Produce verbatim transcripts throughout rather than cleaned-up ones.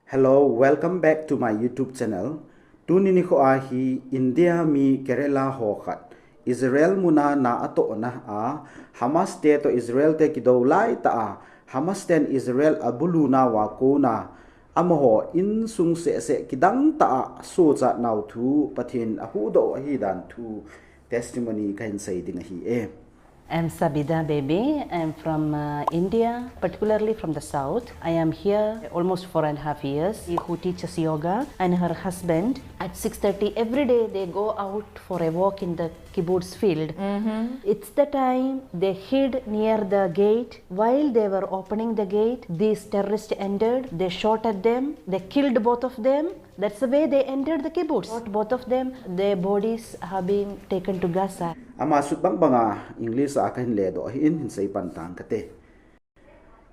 Hello, welcome back to my YouTube channel. Tuni nikho a hi India mi Kerala ho khat Israel muna na atohna a Hamas te to Israel te kidou lai ta a Hamas ten Israel abuluna wa kona amaho insung seh seh kidang ta a sochat nau thu Pathen ahuhdoh ahi dan thu testimony kahin sei ding ahi e. I'm Sabida Baby. I'm from uh, India, particularly from the south. I am here almost four and a half years. Who teaches yoga and her husband at six thirty every day they go out for a walk in the kibbutz field. It's the time they hid near the gate. While they were opening the gate, these terrorists entered. They shot at them. They killed both of them. That's the way they entered the kibbutz. Both of them, their bodies have been taken to Gaza. Ama sut bang banga English a kahin ledoh ahin, hin sei pan tang kate.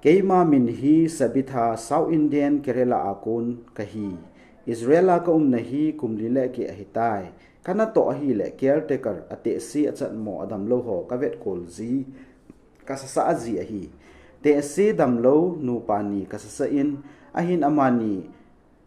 Keima min hi Sabitha, South Indian Kerala a kon kahi. Israel a kaumna hi kum li le keh ahitai. Kanatoh ahile caretaker a tehse achatmo adamlou ho kavetkol ji, kasasa ji ahi. Tehse damlou nupa ni kasasa in, ahin amani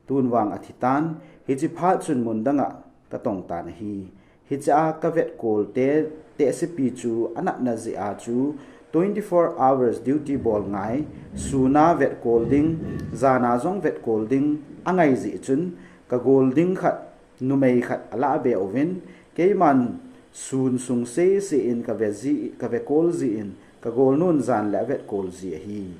tun vang athitan, hiche phat chun mun danga katong tan ahi. Hiche a kavetkol te, tehsepi chu anatna jeh a chu twenty four hours duty bol ngai, suna vetkol ding, jana jong vetkol ding angai jeh chun, kagol ding khat, numei khat alah be uvin, keiman sun sung sese in kave ji, kavekol jin, kagolnun jan le avetkol ji ahi.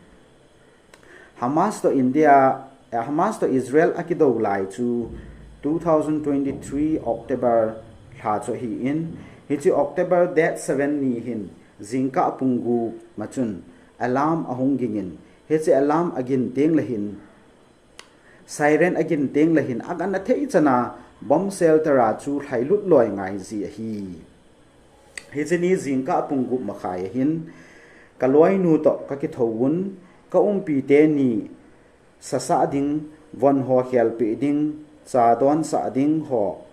Hamas to India, eh, Hamas to Israel akidou lai chu two thousand twenty-three October lha chu ahin, hiche October date seven ni hin jingkah pung gup ma chun alarm ahung gingin, hiche alarm agin teng le hin siren agin teng le hin agana thei chana bomb shelter a chu lhailut loi ngai ji ahi. Hiche ni jingkah pung gup makhai ahin, kaloinu to kakithou un, kaumpi teni sasah ding, von ho khelpeh ding, cha donsah ding ho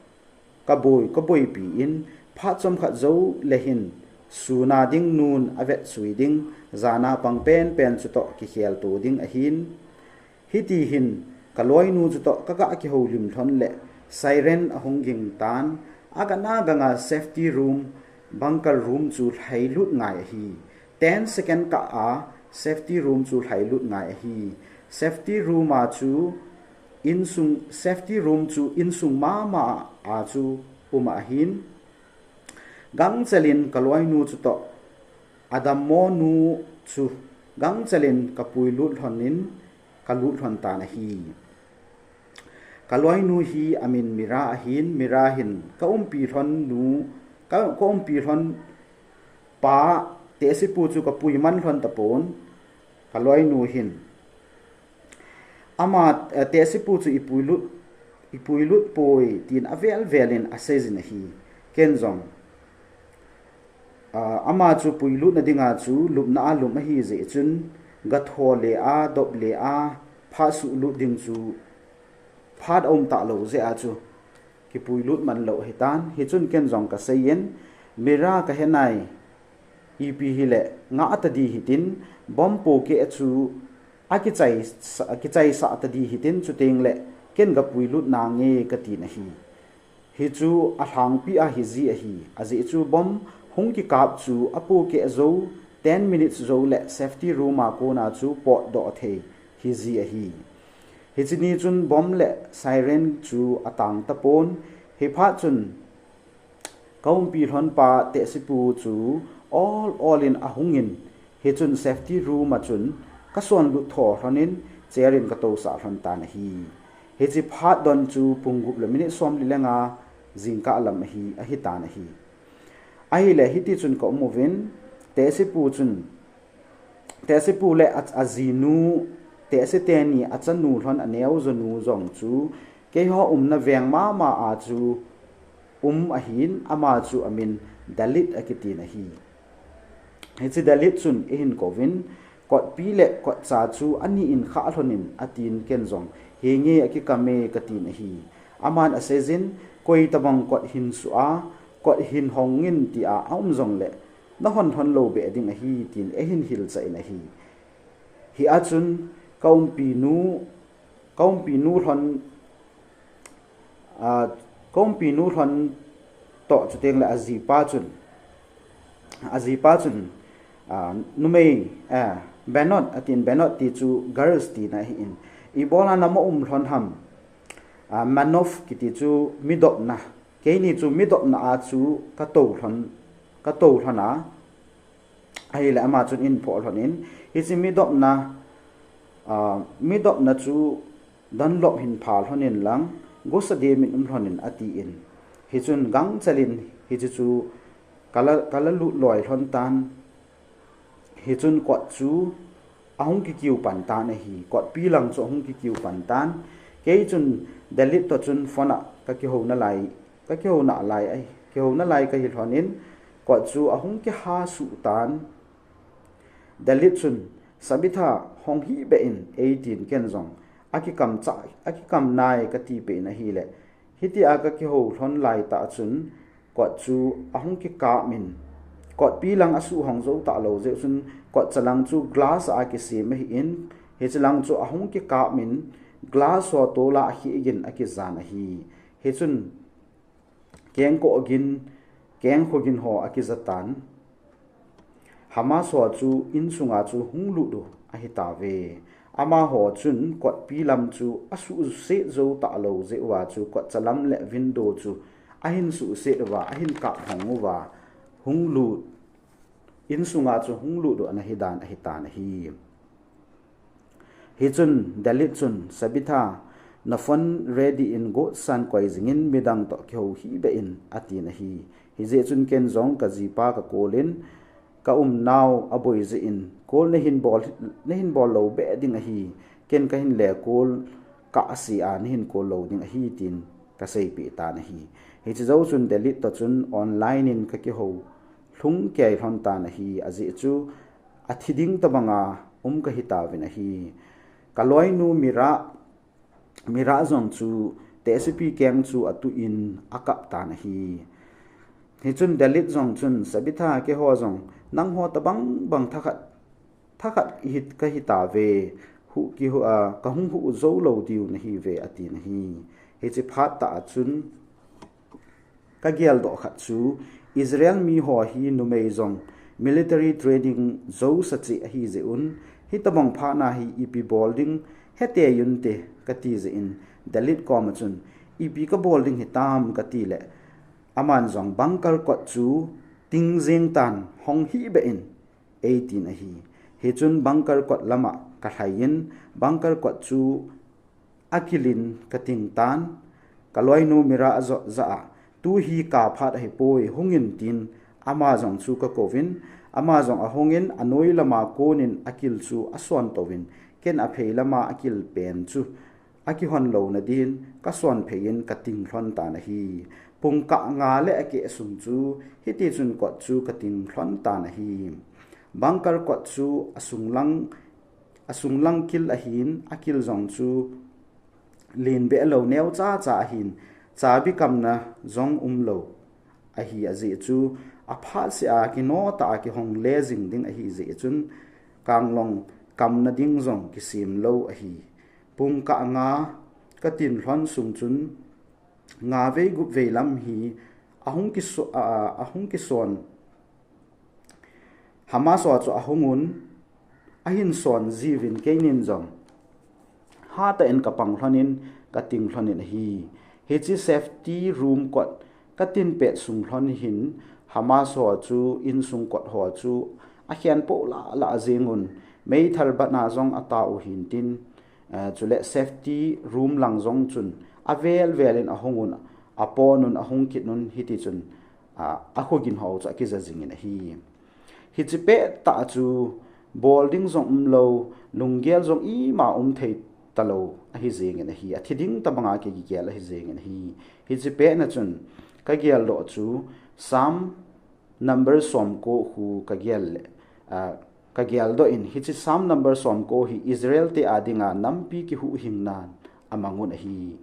kaboi, kaboipi in, phat chomkhat jou le hin suna ding nun avetsui ding, jana pang penpen chutoh kikhelto ding ahin. Hiti hin kaloinu chutoh kagah kihoulim lhon le siren ahung ging tan, agana ganga safety room, bunker room chu lhailut ngai ahi. Ten second kah a safety room chu lhailut ngai ahi. Safety room a chu insung, safety room chu insung mama a chu um ahin. Gangchelin kaloinu chutoh adammo nu chu gangchelin kapuilut lhonin kalut lhon tan ahi. Kaloinu hi amin Mira ahin, Mira hin kaumpi lhon nu, ka, kaumpi lhon pa tehsepu chu kapuiman lhon tapon, kaloinu hin ama, eh, tehsepu chu ipuilut, ipuilut poi tin avel velin aseijin ahi. Ken jong, ah, ama chu puilutna dinga chu lupna a lum ahi jeh chun, gatho le a, dop le a, phat suhlut ding chu phat aum talou jeh a chu kipuilut man lou ahitan, hichun ken jong kaseiyin, Mira kahenai, ipi hile ngah tadi hitin, bomb pohkeh chu akichai, akichaisah tadi hitin, chuteng le ken gapuilut nange katin ahi. Hichu alhangpi a hiji ahi, ajeh chu bomb hung kikap chu apohkeh jou, ten minutes jou le safety room a kona chu potdoh thei hiji ahi. Hiche ni chun bomb le siren chu atang tapon, hiphat chun kaumpi lhonpa tehsepu chu ol ol in ahungin, hichun safety room a chun kasonlut tho lhonin, chair in katousah lhon tan ahi. Hiche phat don chu pung gup le minute somli le nga jingkah lam ahi, ahitan ahi. Ahile hitichun kaum uvin, tehsepu chun, tehsepu le a, ajinu, tehse teni achanu lhon aneojonu jong chu keiho umna veng mama a chu um ahin, ama chu amin Dalit akitin ahi. Hiche Dalit chun eihin kouvin, kotpi le kotcha chu ani in khah lhonin atin, ken jong henge akikame katin ahi. Aman aseijin, koitabang kot hinsuh a, kot hin hongin tia aum jongle nahon lhon lou beh ding ahi tin eihin hilchah in ahi. Hia chun kaumpinu Ka umpinu lhon, a, ka umpinu lhon toh chuteng le ajipa chun, ajipa chun, a, numei, a, Benot, atin Benot ti chu girls tina ahin. Ibola nama um lhon ham, a, Manof kiti chu midopna. Keini chu midopna a chu ka to lhon, ka to lhon a. Ahile ama chun in phoh lhon in, hiche midopna, a, midopna chu Dunlop hin pha lhon in lang, gosa dimin um lhon in atin. Hichun gangchel in hiche chu ka la, ka la lut loi lhon tan. Hichun kot chu ahung kikiu pan tan ahi. Kotpi lang chu ahung kikiu pan tan. Kei chun Dalit toh chun phone a ka kihou nalai, ka kihou nalai ahi. Kihou nalai kahi lhon in kot chu ahung kiha suh tan. Dalit chun, Sabitha, hong hih beh in, eitin ken jong akikam cha, akikam nai kati peh in ahile. Hitia ka kihou lhon lai tah chun, kot chu ahung kikap in, kotpi lang asuh hong jou talou jeh chun, kotcha lang chu glass a kisem ahin, hiche lang chu ahung kikap in, glass ho tol a akhih gin akijan ahi. Hichun, kengkoh gin, kengkho gin ho akija tan. Hamas ho chu insunga chu hung lut u ahi tauve. Amaho chun kotpi lam chu asuhset jou talou jeh uva chu kotcha lam le window chu ahin suhset uva, ahin kap hong uva, hung lut, insunga chu hung lut u ana hi dan ahi tan ahi. Hichun Dalit chun, Sabitha, na phone ready in gotsan koi jing in midang toh kihou hih beh in atin ahi. Hijeh chun ken jong ka jipa ka call in, ka umnau aboi jeh in, call nahin bol, nahin bol lou beh ding ahi, ken kahin le call kah ase a nahin call lou ding ahi tin ka seipeh tan ahi. Hiche jou chun Dalit toh chun online in ka kihou lhung kei lhon tan ahi, ajeh chu athi ding tabanga um kahi tauvin ahi. Ka loinu Mira, Mira jong chu tehsepi keng chu atuh in akap tan ahi. Hichun Dalit jong chun, Sabitha, keiho jong nangho tabang bang thakhat, thakhat hi kahi tauve, huh kihuh a, ka hung huh jou lou diu nahiuve atin ahi. Hiche phat tah a chun, ka geldoh khat chu, Israel miho hi numei jong military training jouse cheh ahi jeh un, hitabang phat na hi ipi bol ding hetei unte kati jeh in, Dalit koma chun, ipi ka bol ding hitam kati le, aman jong bunker kot chu ting jeng tan, hong hih beh in eitin ahi. Hichun bunker kot lama ka lhai in, bunker kot chu akil in ka ting tan, ka loinu Mira jong jah a, tu hi ka phat ahipoi, hung in tin, ama jong chu ka kouvin, ama jong ahung in, anoi lama kon in akil chu ason touvin, ken aphei lama akil pen chu akihon louna din ka son phei in ka ting lhon tan ahi. Pungkah nga le akeh sung chu hitichun kot chu ka ting lhon tan ahi. Bunker kot chu asung lang, asung lang kil ahin, akil jong chu len beh lou, neocha cha ahin, chabi kamna jong umlou ahi, ajeh chu aphat seh a kino tah a kihong le jing ding ahi jeh chun, kanglong kamna ding jong kisem lou ahi. Pungkah nga ka tin lhon sung chun, nga vei gup vei lam hi ahung kiso-, a, a, ahung kison, Hamas ho chu ahung un, ahin son jiuvin, keinin jong hatah in ka pang lhon in, ka ting lhon in ahi. Hiche safety room kot ka tin pet sung lhon hin, Hamas ho chu insung kot ho chu akhen po lah lah jeng un, meithal ban a jong atao u hin tin, eh, chule safety room lang jong chun avel vel in ahung un, apon un, ahung kit un, hitichun, ah, akho gin ho chu akija jing in ahi. Hiche pet tah chu bol ding jong umlou, lunggel jong ima um thei talou ahi jeng in ahi, athi ding tabanga kigel ahi jeng in ahi. Hiche pet na chun ka geldoh chu Psalm number somko khu ka gel le, ah, ka geldoh in, hiche Psalm number somko hi Israel te a dinga nampi kihuhhingnan amang un ahi.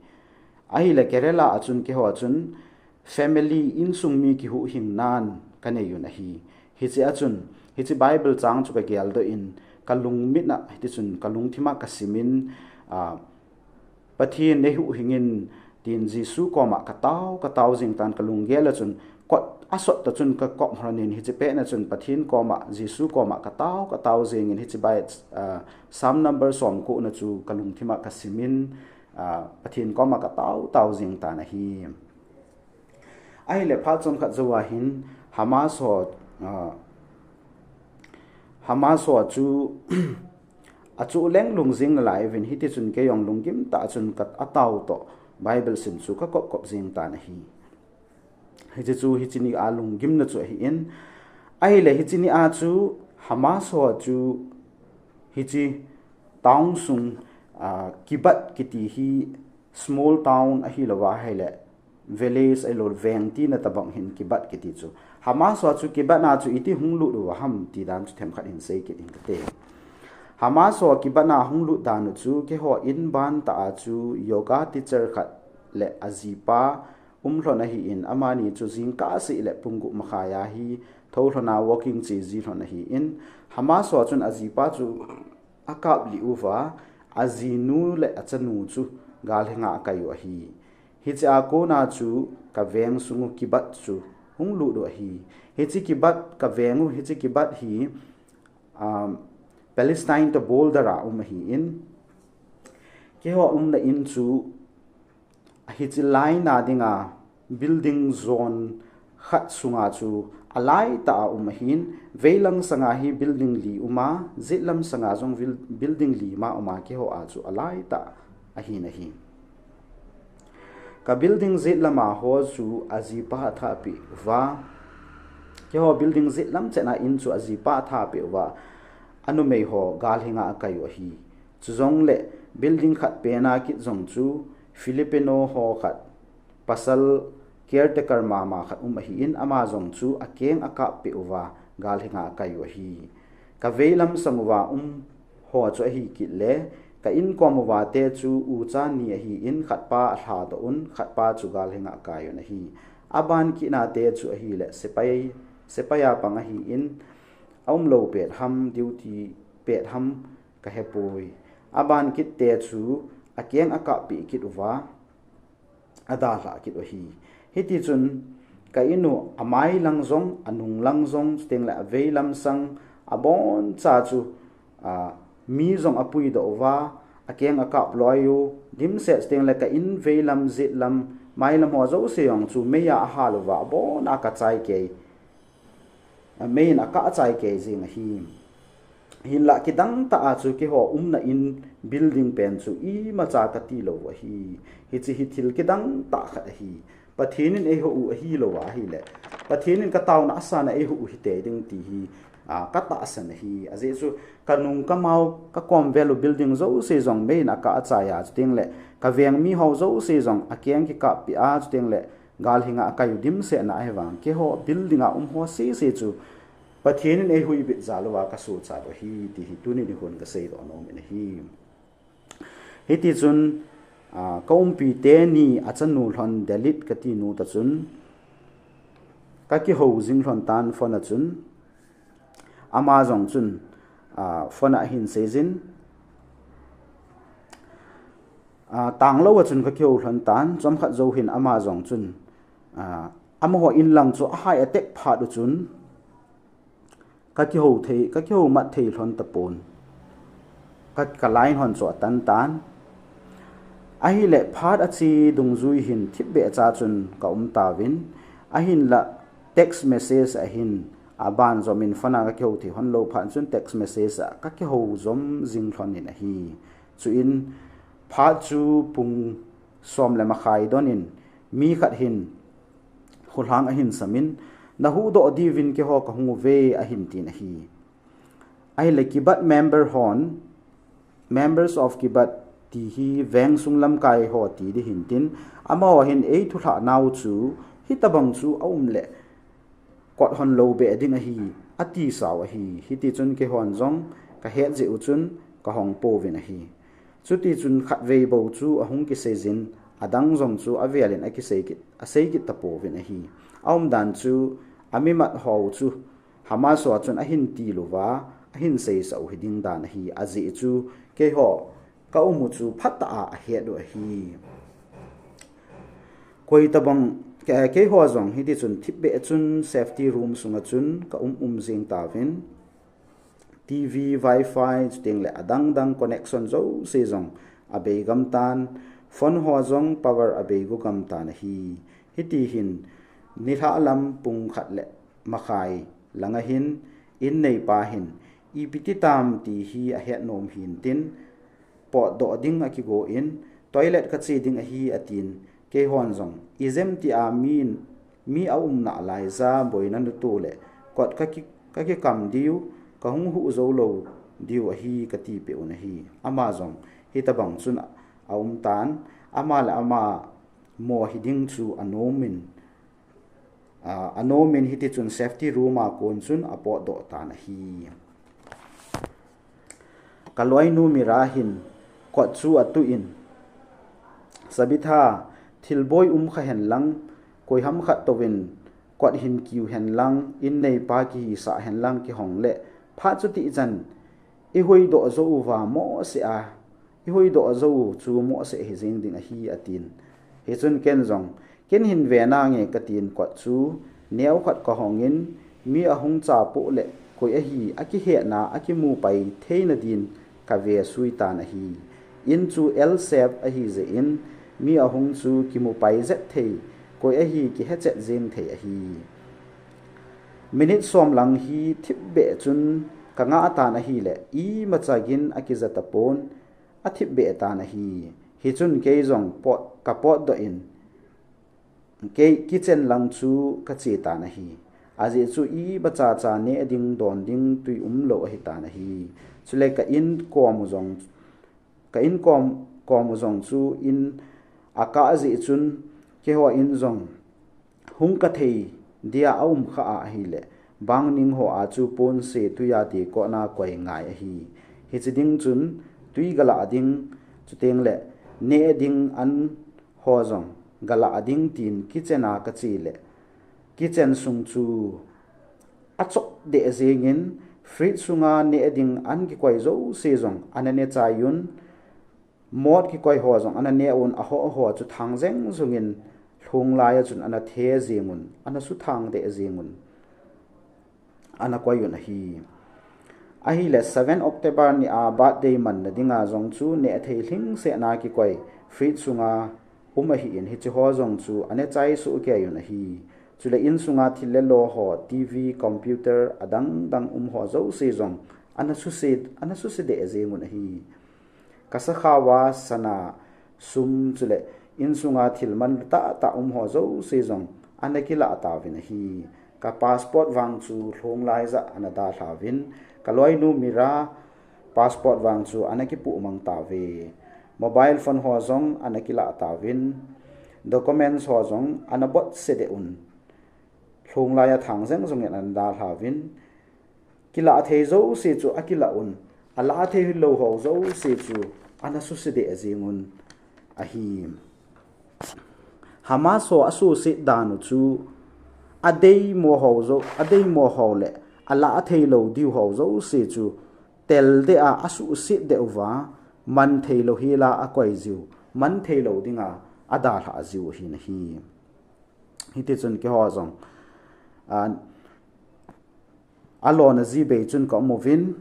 Ahile Kerala a chun keiho chun family, insung mi kihuhhingnan ka nei un ahi. Hiche a chun, hiche Bible chang chu ka geldoh in, ka lungmit na, hitichun ka lungthim a ka sim in, ah, Pathen neihuhhing in, tin Jesu koma katao, katao jing tan kalunggel a chun, kot asot ta chun kakop hronin hiche pet na chun Pathen koma, Jesu koma katao, katao jingin hiche bai, ah, Psalm number som ko na chu kalungthim a kasimin, ah, Pathen koma katao, tao jing tan ahi. Ahile phat chomkhat jou a hin Hamas ho, ah, Hamas ho chu achu leng lungjing nalai uvin hiti chun kei jong lunggim tah chun ka atao toh Bible sim chu kakop kop jing tan ahi. Hiche chu hiche ni a lunggimna chu ahin. Ahile hiche ni a chu Hamas ho chu hiche town sung, ah, Kibat kiti hi small town ahilouva ahile village ahilou veng tina tobang hin Kibat kiti chu. Hamas ho chu Kibat na chu iti hung lut uva ham ti dan chu themkhat hin sei kit inge kati. Hamas ho Kibat na hung lut dan u chu keiho in ban tah a chu yoga teacher khat le ajipa um lhon ahin amani chu jingkah seh le pung gup makhai a hi thou lhon a walking che ji lhon ahin Hamas ho chun ajipa chu akap lih uva, ajinu le achanu chu galhenga akai u ahi. Hiche a kona chu kaveng sung u Kibat chu hung lut u ahi. Hiche Kibat kaveng u, hiche Kibat hi, um, Palestine toh border a um ahin. Keiho umna in chu hiche lai na dinga building zone khat sunga chu alai tah a um ahin, veilang sanga hi building li uma, jetlam sanga jong vil-, building li ma uma keiho a chu alai tah ahin ahi. Ka building jetlam a ho chu ajipa athapeh uva. Keiho building jetlam chetna in chu ajipa athapeh uva. Anumei ho galhenga akai u ahi. Chujongle building khat pena kit jong chu Filipino ho khat pasal caretaker mama khat um ahin ama jong chu akeng akap peh uva galhenga akai u ahi. Kaveilam sang uva um ho chu ahi kit le, ka inkom uva te chu ucha ni ahin khatpa alha doh un, khatpa chu galhenga akai un ahi. Aban kitna te chu ahile, sepai, sepai a pang ahin, aumlou pet ham, duty pet ham, kahepoi. Aban kit te chu akeng akap peh kit uva, adalhah kit u ahi. Hiti chun ka in u amai lang jong, anung lang jong, chuteng le aveilam sang, abon cha chu, a, mi jong apui doh uva, akeng akap loi u, dimset chuteng le ka in veilam, jetlam, mailam ho jouse jong chu mei a ahal uva, abon a kachai kei. A, mei in akah chai kei jing ahi. Hinlah kidang tah a chu keiho umna in building pen chu imacha kati lou u ahi. Hiche hi thil kidang tah khat ahi. Pathen in eiho u ahilou ahile, Pathen in kataona asan a eiho u hite ding ti hi, a, katahsan ahi. Ajeh chu kanung kamao kakom vel u building jouse jong mei in akah achai a, chuteng le kaveng mi ho jouse jong akeng kikap peh a, chuteng le galhenga akai u dimset na ahivang, keiho building a um ho sese chu Pathen in eihuhbit jal uva kasohcha u ahi, ti hi tuni nikho in kasei doh nom in ahi. Hiti chun, a, ka umpi teni achanu lhon Dalit kati nu ta chun, kakihou jing lhon tan phone a chun, ama jong chun, a, phone a ahin seijin, a, tanglou a chun kakihou lhon tan, chomkhat jou hin ama jong chun, a, amaho in lang chu ahai atek phat u chun, kakihou thei, kakihou mat thei lhon tapon. Ka, ka line hon chu atan tan. Ahile phat ache dungjui hin thipbeh cha chun ka um tauvin. Ahinlah text message ahin, aban jom in phone a kakihou thei hon lou phat chun text message a kakihou jom jing lhon in ahi. Chuin phat chu pung som le makhai don in mi khat hin kholhang ahin samin, nahuhdoh diuvin keiho kahung uve ahin tin ahi. Ahile Kibat member hon, members of Kibat ti hi veng sung lamkai ho ti ding hin tin, amaho hin eithulhah nau chu, hitabang chu aum le, kot hon lou beh ding ahi, ati sau ahi. Hiti chun keihon jong kahet jeh u chun kahong pouvin ahi. Chuti chun khatvei bou chu ahung kiseijin, adang jong chu avel in akisei kit, asei kit tapouvin ahi. Aumdan chu amimat ho chu Hamas ho chun ahin til uva, ahin seisah u hiding dan ahi, ajeh chu keiho ka um u chu phatah a ahet u ahi. Koi tabang, ke-, keiho jong hiti chun thipbeh chun safety room sunga chun ka um um jing tauvin, T V, Wi-Fi, chuteng le adang dang connection jouse jong abei gam tan, phone ho jong power abei gu gam tan ahi. Hiti hin, nilhah lam pung khat le makhai langa hin, in neipa hin, ipi ti tam ti hi ahet nom hin tin, potdoh ding akigo in, toilet ka che ding ahi atin, keihon jong, ijem tia mi, mi a um nalai ja boina natoh le, kot ka ki, ka kikam diu, ka hung huh jou lou diu ahi kati peh un ahi. Ama jong, hitabang chun a um tan, ama le ama mo hiding chu anom in, a, anom in hiti chun safety room a kon chun apotdoh tan ahi. Ka loinu Mira hin kot chu atuh in, Sabitha, thilboi um kha hen lang, koiham khat touvin kot hin kiu hen lang, in neipa kihisah hen lang kihong le, phat chu tijat, i huhdoh jou uva mohseh a, i huhdoh jou u chu mohseh hijeng ding ahi atin. Hichun ken jong, ken hin ve nange katin kot chu, neo khat kahong in, mi ahung cha poh le, koi ahi, akihetna, akimu pai theina din, kave sui tan ahi. In chu L shape ahi jeh in, mi ahung chu kimu pai jet thei, koi ahi, kihe chet jeng thei ahi. Minute som lang hi thipbeh chun ka ngah tan ahile, imacha gin akija tapon, athipbeh tan ahi. Hichun kei jong pot, ka potdoh in, kei kitchen lang chu ka che tan ahi. Ajeh chu imacha cha neh ding don ding tui umlou ahi tan ahi. Chule ka inkom u jong, ka inkom, kom u jong chu in akah jeh chun keiho in jong hung kah thei dia aum kha a ahile, bang ning ho a chu ponse tui a tekona koi ngai ahi. Hiche ding chun tui galah ding, chuteng le neh ding an ho jong galah ding tin kitchen a ka che le, kitchen sung chu achop deh jeng in, fridge sunga neh ding an kikoi jouse jong ana neh chai un, mot kikoi ho jong ana neh un, aho, aho chu thang jeng jung in, lhung lai a chun ana the jeng un, ana suthang deh jeng un, ana koi un ahi. Ahile seven October ni a birthday manna dinga jong chu neh thei lhingsetna kikoi fridge sunga um ahi in, hiche ho jong chu ana chai soh kei un ahi. Chule insunga thil le lo ho, T V, computer, adang dang um ho jouse jong ana suse, ana suse deh jeng un ahi. Ka sakhao a sana, sum chule insunga thil manlu tahtah um ho jouse jong ana kilah tauvin ahi. Ka passport vang chu lhung lai jah ana dalha uvin, ka loinu Mira passport vang chu ana kipuh mang tauve. Mobile phone ho jong ana kilah tauvin, documents ho jong ana botse deh un, lhung lai a thang jeng jung in ana dalha uvin, kilah thei jouse chu akilah un, alah thei lou ho jouse chu ana suse deh jeng un ahi. Hamas ho asuhset dan u chu adeimo ho jo, adeimo ho le alah thei lou diu ho jouse chu tel deh a asuhset deh uva, man thei lou hi la akoi jiu, man thei lou dinga adalhah jiu ahi nahi. Hiti chun keiho jong, a, alona ji bei chun ka um uvin,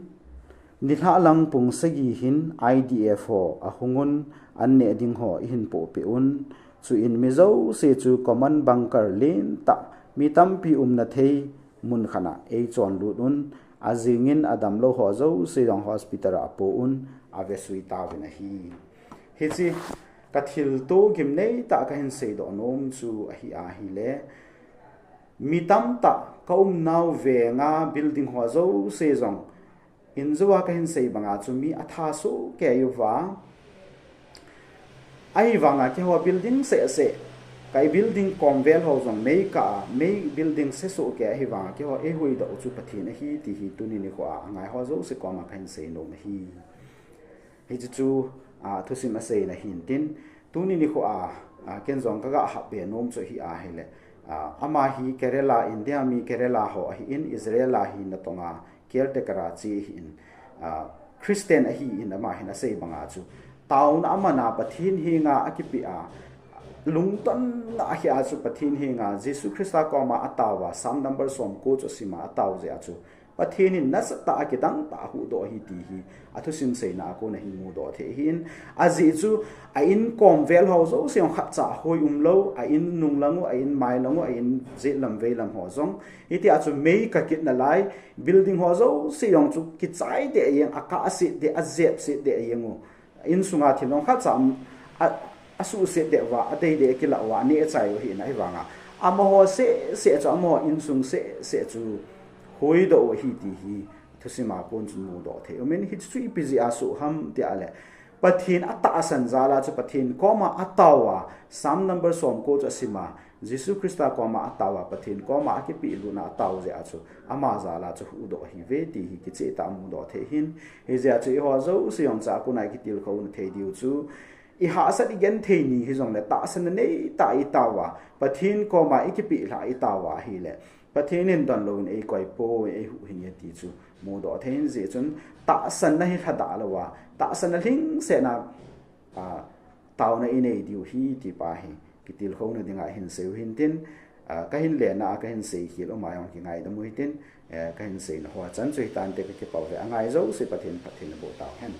nilhah lang pung sagi hin I D F ho ahung un, an neh ding ho eihin pohpeh un, chuin mi jouse chu common bunker lentah, mi tampi umna thei mun khat a eichon lut un, ajing in adamlou ho jouse jong hospital a apo un, avesui tauvin ahi. Hiche ka thilto gimnei tah kahin seidoh nom chu ahi ahile, mi tamtah ka umnau venga building ho jouse jong, in jou a kahin sei banga chu mi atha soh kei uva, ahivanga keiho building seh seh, ka building kom vel ho jong mei kah a, mei building se soh kei ahivanga keiho eihuhdoh u chu Pathen ahi ti hi tuni nikho a angai ho jouse koma kahin sei nom ahi. Hiche chu, a, thusim aseina hintin, tuni nikho a, a, ken jong kaga hap be nom chu ahi ahile, a, ama hi Kerala, India mi Kerala ho ahin, Israel a hi natonga caretaker a che ahin, a, Christian ahin ama hin asei banga chu, taona amana Pathen henga akipeh a, lungtonna ahi a chu Pathen henga Jesu Christa koma ataova, Psalm number somko chu asima atao jeh a chu Pathen in nasatah a kidangtah a huhdoh ahi ti hi athusim seina a kona hin mudoh thei ahin. Ajeh chu a inkom vel ho jouse jong khatcha hoi umlou, a in nunglang u, a in mailang u, a in jetlam veilam ho jong, hitia chu mei kakit nalai, building ho jouse jong chu kichai deh jeng, akahset deh, ajepset deh jeng u. Insunga thil jong khatcha a, asuhset deh uva, adei deh akilah uva, aneh achai u ahina, ahivanga amaho sehseh chu, amaho insung sehseh chu hoidoh u ahi ti hi thusima kon chun mudoh thei umin, hichu ipi jeh a soh ham tia le, Pathen atahsan jal a chu Pathen koma ataova, Psalm number somko chu asima, Jesu Christa koma ataova, Pathen koma akipehlutna atao jeh a chu ama jal a chu huhdoh ahiuve ti hi kichehtah a mudoh thei ahin. Hijeh a chu eiho jouse jong cha kona ikitilkhouna thei diu chu, ihahsat igenthei ni hijongle tahsanna neitah a itaova, Pathen koma ikipehlha itaova ahile, Pathen in donlouvin eikoipoi, eihuhhing e ti chu mudoh thei ahin. Jeh chun tahsanna hi lhadah louva, tahsanna lhingsetna a, taona inei diu ahi ti pa hi kitilkhouna dinga hinsei u hintin, a, kahin lena a kahin seikhel u ma jong kingaidam u hitin, eh, kahin seina hoa chan chu hitante, kakipah uve, angai jouse Pathen phatthei naboh tauhen.